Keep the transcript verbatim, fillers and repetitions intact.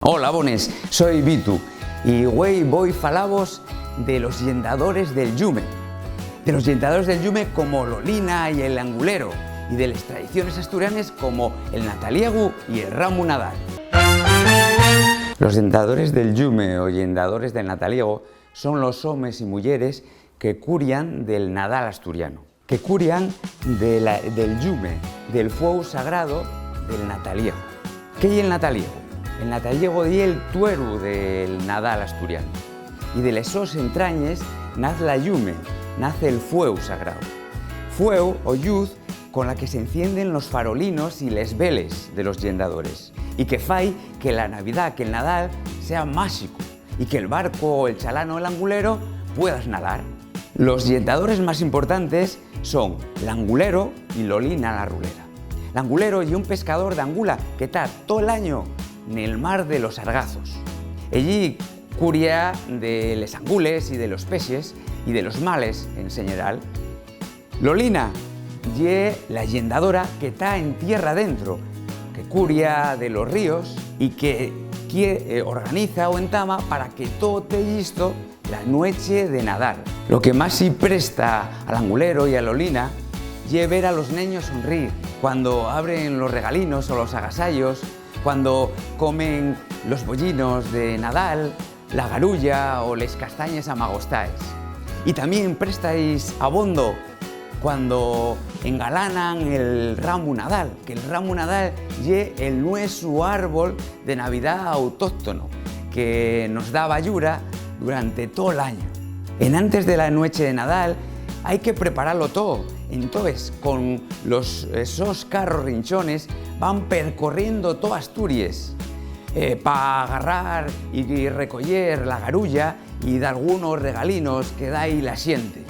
Hola, bones, soi Vitu y güei voi falavos de los Yendadores del Yume. De los Yendadores del Yume como Lolina y el Angulero, y de les tradiciones asturianes como el Nataliegu y el Ramu Nadal. Los Yendadores del Yume o Yendadores del Nataliego son los homes y muyeres que curian del Nadal asturiano, que curian de la, del yume, del fueu sagrado del Nataliego. ¿Qué ye el Nataliego? El Nataliego ye el tueru del Nadal asturiano, y de les sos entrañes naz la yume, naz el fueu sagrado. Fueu o lluz con la que s'encienden los farolinos y les veles de los Yendadores, y que fai que la Navidá, que el Nadal, sea máxico, y que el barco, el chalano, el angulero puedas nadar. Los Yendadores más importantes son l'Angulero y Lolina la Rulera. L'Angulero ye un pescador d'angula que ta tol año nel mar de los Sargazos. Ellí curia de les angules y de los pexes y de los males en xeneral. Lolina ye la Yendadora que ta en tierra dentro, que curia de los ríos y que, que, eh, organiza o entama para que too te llisto la nueche de Nadal. Lo que más-y presta al Angulero y a Lolina ye ver a los neños sonrir cuando abren los regalinos o los agasallos, cuando comen los bollinos de Nadal, la garulla o les castañes amagostaes. Y tamién presta-yis abondo cuando engalanan el Ramu Nadal, que el Ramu Nadal ye el nuesu árbol de Navidá autóctono que nos da bayura durante tol añu. Enantes de la nueche de Nadal hai que preparalo too. Entós, con los, eh, sos carros rinchones, van percorriendo toa Asturies, eh, pa agarrar y, y recoyer la garulla y dalgunos regalinos que da-y la xente.